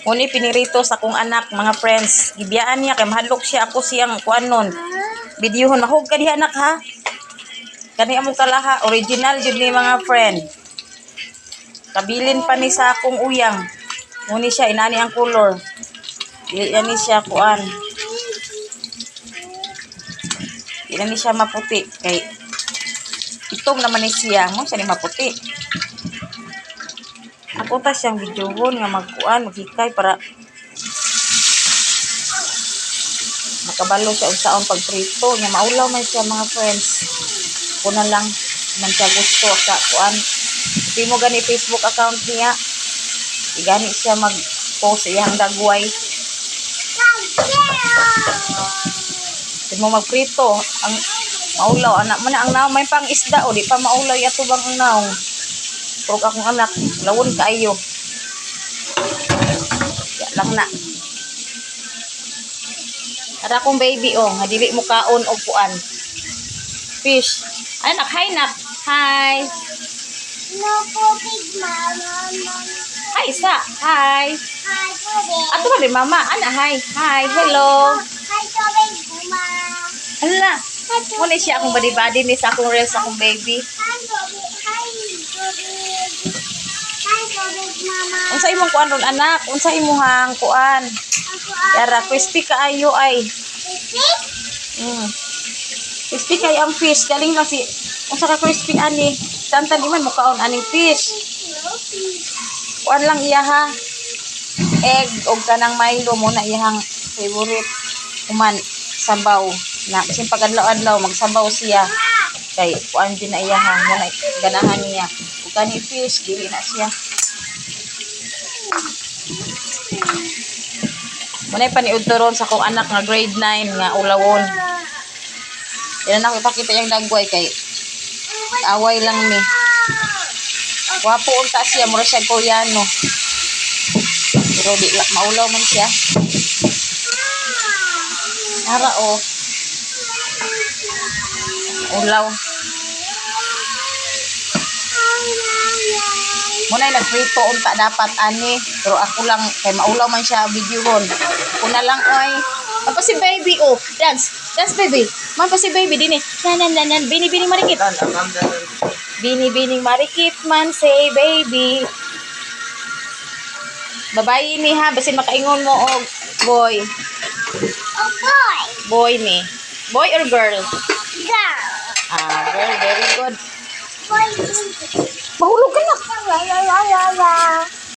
Uni pinirito sa akong anak, mga friends. Gibiyaan niya kay mahadlok siya ako siyang kuan nun. Videohon mahug ka diha, anak, ha. Kani among kalaha, original jud ni, mga friend. Kabilin pa ni sa akong uyang. Muni siya inani ang color. Dili na ni siya kuan. Di na ni siya maputi kay itom naman ni siya mo siya ni maputi. Ako ta siyang videohon nga magkuan, maghikay para makabalo siya unsaon pagprito nya. Maulaw man siya, mga friends. Ko na lang man siya gusto sa kuan. Di mo gani Facebook account niya. Igani siya mag-post iyang dagway. Di mo magprito ang maulaw anak mo na ang naong may pang isda o di pa maulaw yato bang ang naong. Pero akong anak lawon kaayo. Ya lang na. Ara akong baby oh, nga dili mo kaon og kuan. Fish. Ay nak, hi nak. Hi. No tubig, mama. Mama. Hi sa. Hi. Hi, tubig. Ato ba di mama? Ana, hi. Hi, hello. Hi, tubig, mama. Hala. Hi, tubig. Muna siya akong body-body ni sa akong reels, akong baby. Hi, tubig. Hi, tubig. Hi, tubig, mama. Unsa imong kuan ron, anak? Unsa imong kuan? Ako ay Yara, crispy kaayo ay. crispy. Crispy kay ang fish. Galing lang si unsa ka crispy ani? Tantan di man mukaon aning fish. Kuan lang iya ha. Egg og kanang Milo mo na iyang favorite. Human sabaw na bisin pag adlaw-adlaw magsabaw siya kay kuan jud na iya ha, mo na ganahan niya. Ug kani fish dili na siya. Mo na paniud ron sa akong anak nga grade 9 nga ulawon. Yan na ako ipakita yung dagway kay away lang ni. Wapo unta siya, mura siya Koreano. Pero di maulaw man siya. Ara oh. Ulaw. Muna nagprito unta dapat ani, pero ako lang kay maulaw man siya videohon. Ako na lang oy. Mapa si baby oh, dance. Dance, baby. Mapa si baby dinhi. Nan nan nan nan bini bini marikit. Bini bining marikit man say baby. Babayi ni ha, basin makaingon mo og boy. Oh, boy. Boy ni. Boy or girl? Girl. Ah, girl, very good. Boy. Mahulog ka na. La, la, la, la, la.